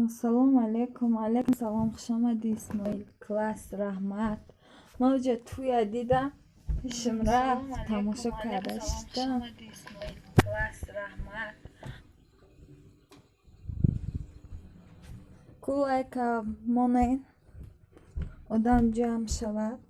Салому алейкум. Алейкум салом. Хушомадӣ, Исмоил. Класс, раҳмат. Ман уҷа туя дидам, ҳишм рафт, тамошо карда шидам. Ку лайка монен, одам ҷамъ шавад.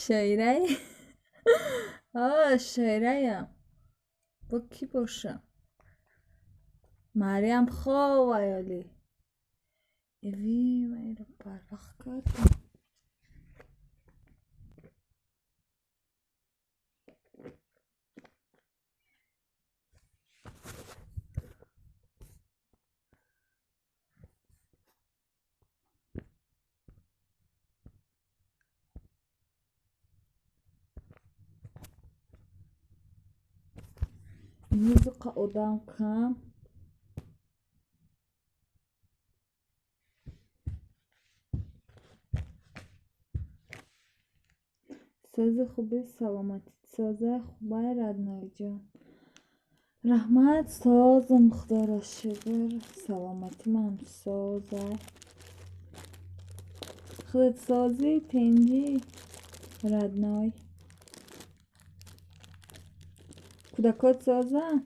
Шоирай? Шоираям. Бо кӣ бошам? Мариям хоб аёли. Эви, ман инро барвақт кардам. Музыка одам кам. Сози хуби, саломатит соза, хубай, Радноиҷон. Раҳмат, созам, худоро шукр, саломатимам соза. Худат созӣ, тинҷӣ, Радной? Кӯдакот созанд?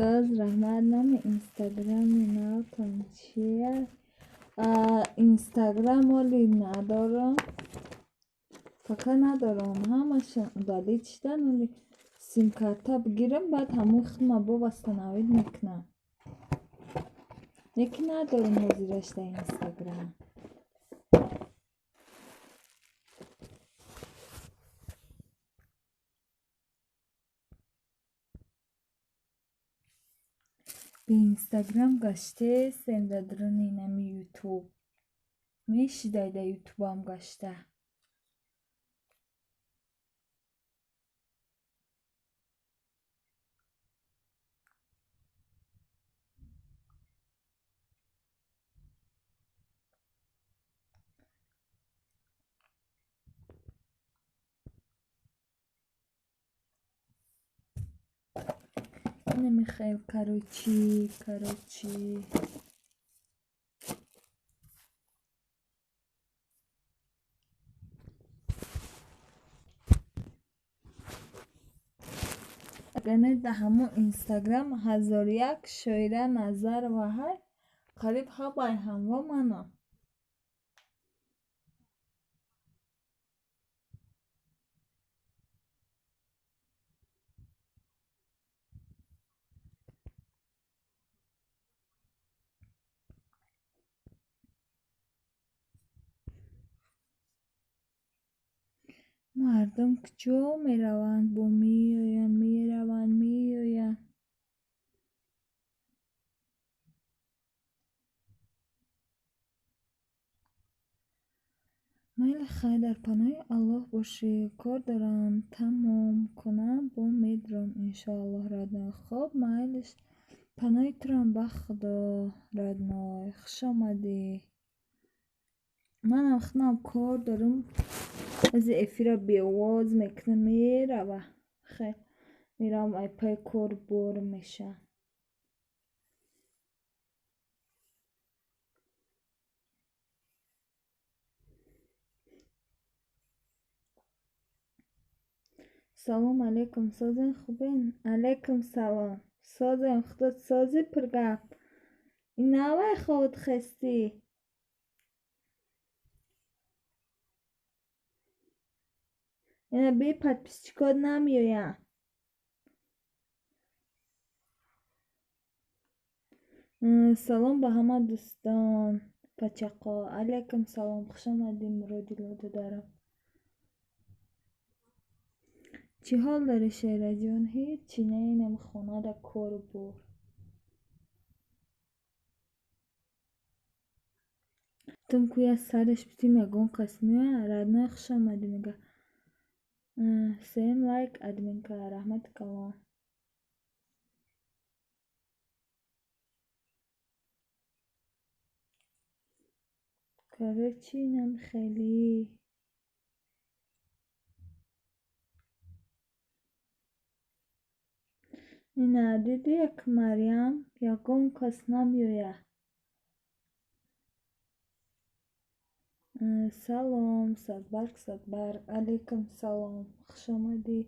Соз, раҳмат. Номи инстаграми навтон чия? Инстаграм оли надорам. Пока надорам. Ҳамашон удалить шудан. Оли симкарта бигирам, баъд ҳамои худма бо восстановить мекунам. Яке надорам ҳозираш дар инстаграм. Бе инстаграм гаштесем дар дуруни нами ютуб. Мешидай дар ютубам гашта. Ина Михаил, короче, короче. Агар не дар ҳамон инстаграм 1001 Шоира Назарова ҳай, қариб ҳабай ҳамво манам. Мардум куҷо мераванд? Бо меоянд, мераванд, меоянд. Майли, хайр, дар паноҳи Аллоҳ бошӣ. Кор дорам, тамом кунам, бо медурам, иншоаллоҳ, Радной. Хоб, майлиш. Паноҳи турам ба Худо, Радной. Хуш омадӣ. Манам худам кор дорам. Аз эфира беовоз мекунам, мерава. Хел меравам, ай пай кор бор меша. Салом алейкум, созен, хубен? Алейкум салом. Созем, худот созӣ, пургап? Инавай хобот хестӣ? Ина бе подписчикот намеоянд. Салом ба ҳама дӯстон. Пачақо. Алайкум салом. Хуш омадед, Муродило додарам. Чӣ ҳол дорӣ, Шераҷон? Ҳеҷ не, инам хонада кору бор. Тум куя сараш битим ягон кас меояд? Родной, хуш омадӣ мега. Сеюм лайк админка. Раҳмати калон. Короче, инам хеле. Ина диди як Марьям ягон кас намеояд. Салом, Садбарг, Садбарг. Алайкум салом. Хуш омадӣ.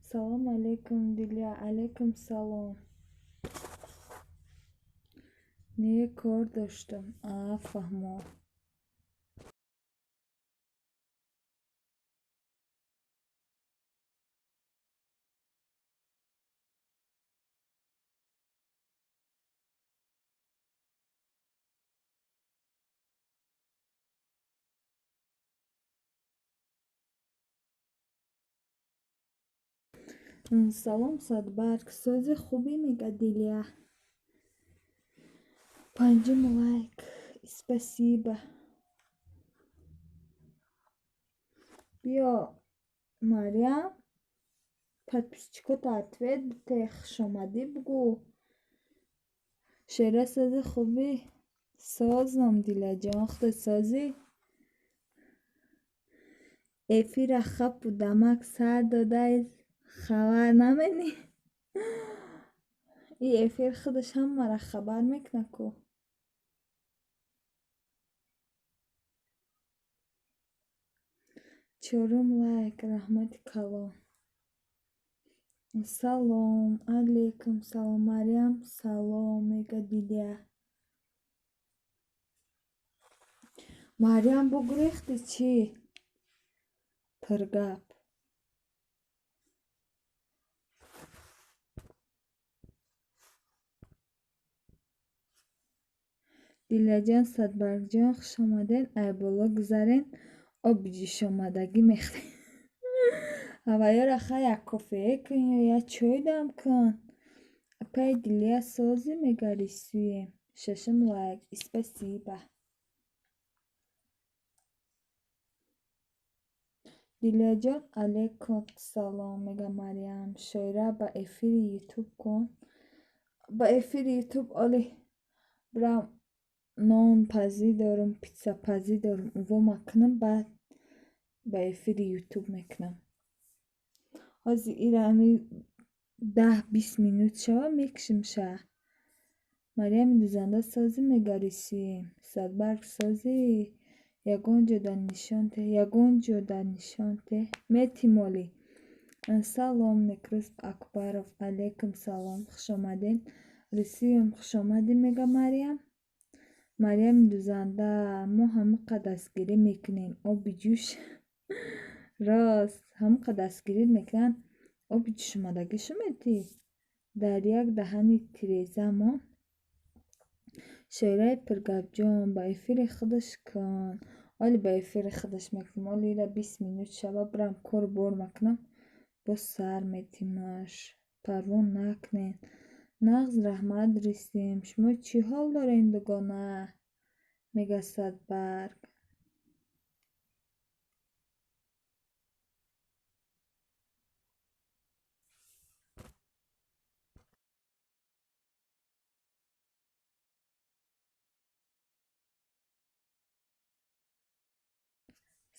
Салом алайкум, Дилия. Алайкум салом. Не кор доштам. А, фаҳмо. Салом, Садбарг. Сози хубӣ мега Дилия. Панҷум лайк. Спасибо. Биё, Марьям, подписчикота ответ бите, хушомадӣ бугӯ. Шера сози хубӣ? Созам, Дилияҷон. Худо созӣ? Эфира хапу дамак сар додаи хабар наменӣ? И эфир худаш ҳамаро хабар мекунад ку. Чорум лайк. Раҳмати калон. Салом. Алайкум салом. Марьям салом мега Дилия. Марьям бугурехти чӣ? Пиргап. Дилияҷон, Садбаргҷон, хуш омадед. Ай боло гузарен, оби ҷӯшомадагӣ мехӯрем. Ҳаваёра хай як кофее кун ё як чой дам кун. Апаи Дилия созӣ мега рисуем. Шашум лайк. Спасибо. Дилияҷон, алайкум салом мега Марьям. Шоира ба эфири ютуб кун. Ба эфири ютуб оли бирам нонпазӣ дорум, питсапазӣ дорум. Уво макунам, баъд ба эфири ютуб мекунам. Ҳозир ира ами 10-20 минут шава мекушим ша. Марьями дузанда созӣ мега рисуем. Садбарг созӣ ягон ҷо дар нишон те, ягон ҷо дар нишон те. Метимолӣ. Салом, Некрӯз Акбаров. Алайкум салом. Хуш омадед. Рисуем, хуш омадӣ мега Марьям. Марьями дузанда, мо ҳамақа дастгирӣ мекунем. Оби ҷӯш рост, ҳамақа дастгирӣ мекунанд. Оби ҷӯшомадагӣ шуметӣ? Дар як даҳани тирезамон. Шоираи пиргапҷон, ба эфири худаш кун. Оли ба эфири худаш мекунам. Оли ира 20 минут шава бирам кору бор макунам. Боз сар метимаш. Парво накунед. Нағз раҳмат рисем. Шумо чӣ ҳол доред, дугона? Мега Садбарг.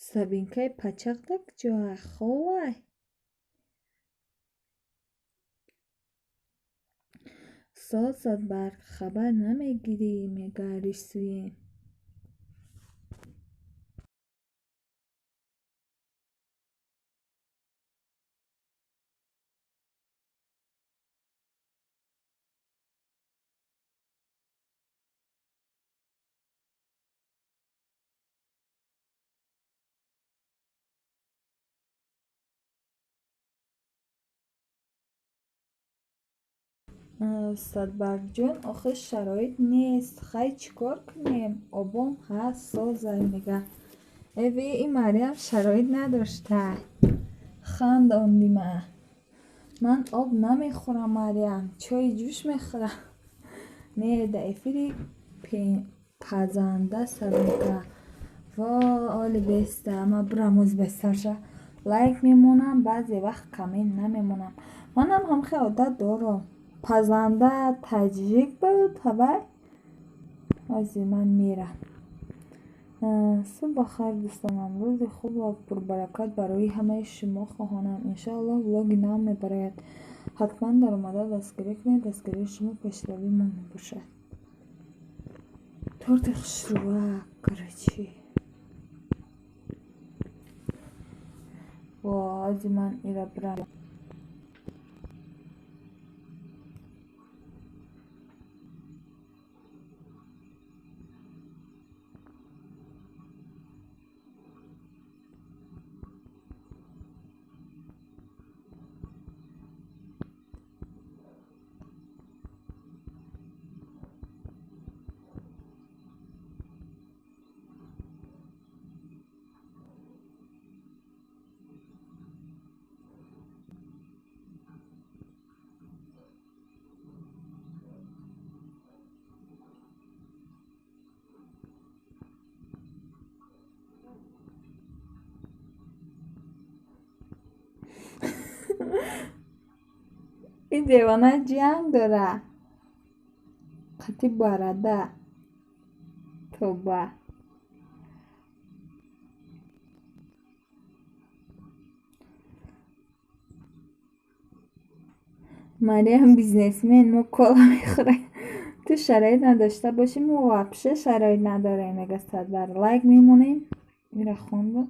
Сабинкаи пачақ дар куҷоай? Ховай? Соз Садбарг, хабар намегирӣ, мега рисуем. Садбаргҷон, охир шароит нест. Хай, чӣ кор кунем? Обом ҳаст, созай, мега. Эви, ин Мариям шароит надошта. Хандондима. Ман об намехӯрам, Мариям, чойи ҷӯш мехӯрам. Не, да эфири пазанда Сабинка. Во, оли беста, ма бурам оз бестарша. Лайк мемонам, баъзе вақт коммент намемонам. Манам ҳам хел одат дорам. Пазанда таҷик буд, ҳавай? Ози ман мерам. Субҳ бахайр, дӯстонам. Рӯзи хуб ва пурбаракат барои ҳамаи шумо хоҳонам. Иншоаллоҳ, влоги нав мебарояд. Ҳатман даромада дастгирӣ кунед, дастгирии шумо пешравии мо мебошад. Торти хушрӯвак, короче. Во, ози ман ира бирам. Ин девона ҷанг дора. Қати барада. Тоба. Мариям бизнесмен, мо кола мехӯрем. Ту шароит надошта бошӣ, мо вообще шароит надорем, мега Садбар. Лайк мемонем. Ира хонду.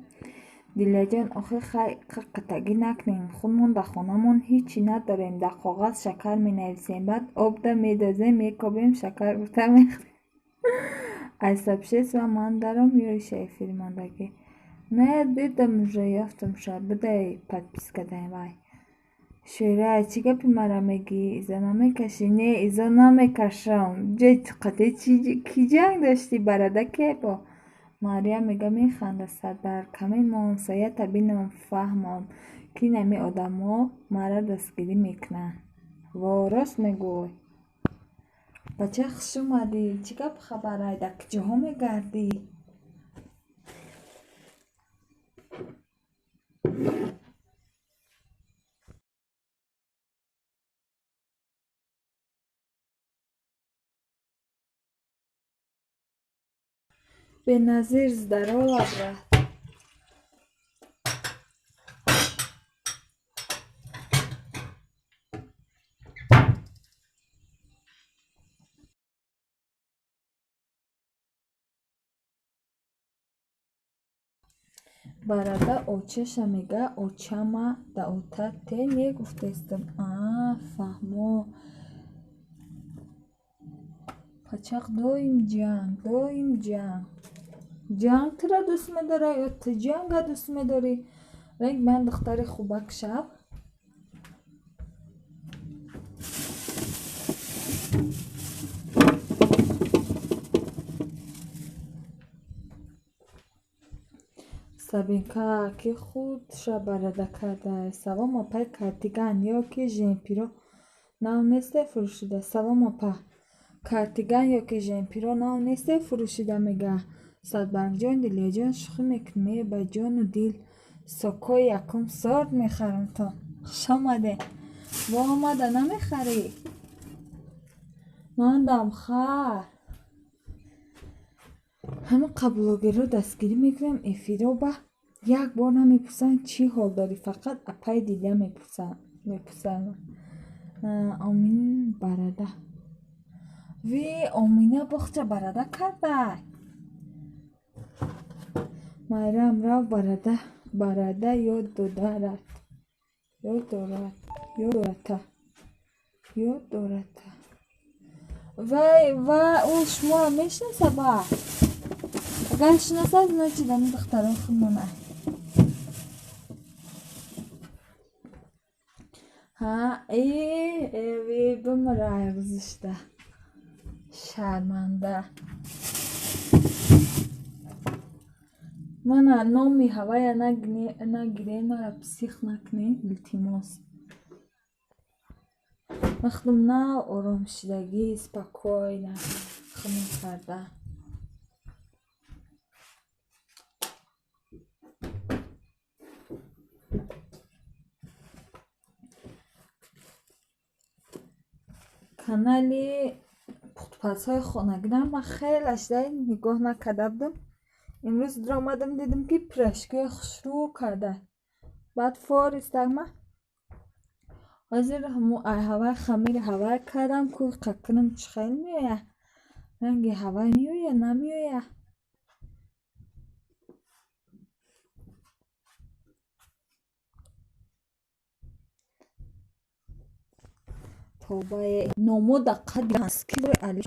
Дилияҷон, охир хай қиққитагӣ накунем. Худмон дар хонамон ҳичи надорем. Дар коғаз шакар менависем, баъд обда медозем, мекобем, шакар бурта мехӯрем. Айсабшесва ман даром ё иша эфири мондагӣ. Не, дидам уже, ёфтам ша. Бидай подписка дай вай. Шӯра, чӣ гапи мара мегӣ? Изо намекашӣ? Не, изо намекашам. Ҷой қате кӣ ҷанг доштӣ? Барада ке бо? Мариям мега механда Садбар. Камин мон соята бинам фаҳмам, ки нами одамо мара дастгирӣ мекунанд. Во, рост мегӯй. Бача, хуш омадӣ. Чӣ гап хабарай? Дар куҷоҳо мегардӣ? Беназир, здорово, брат. Барада очаша мега очама да ота те негуфтестам. Аа, фаҳмо. Пачақ доим ҷанг, доим ҷанг. Ҷанг тура дӯст медорад ё ту ҷанга дӯст медорӣ? Ранг ман духтари хубак шав. Сабинка ки худша барада карда. Салом, апай, кардиган ё ки жемпиро нав несте фурӯшида? Салом, апа. Кардиган ё ки жемпиро нав несте фурӯшида, мега. Садбаргҷон, Дилияҷон, шӯхӣ мекунӣ? Ба ҷону дил сокҳои якум сорт мехарам то. Хуш омадед. Бо омада намехарӣ? Мандам хар. Ҳама блогерро дастгирӣ мекунем, эфиро ба як бор намепурсанд, чӣ ҳол дорӣ, фақат апай Дилия мепурсанд. Омин барада. Ви, Омина боғча барада кардай. Майрам рав барада, барада ёд додарад. Ёд дорад, ёд дората. Ёд дората. Вай, ва ӯ шуморо мешинаса ба? Агар шиносад, значит, ами духтарои худмона. Ҳа, э бимирай гузашта. Шарманда. Мана номи ҳавая нагирем, мара псих накунед, илтимос. Ман худам нав оромшидагӣ, спокойно худам карда. Канали пухтупазҳои хонагиам ман хеле шуда нигоҳ накарда будам. Имрӯз даромадам, дидам, ки пирожкиҳои хушрӯ карда. Баъд фористагма ҳозир ҳавай хамири ҳавай кардам, кӯи қакунам чӣ хел меояд? Ранги ҳавай меояд, намеояд? Тобае номо даққа ки али.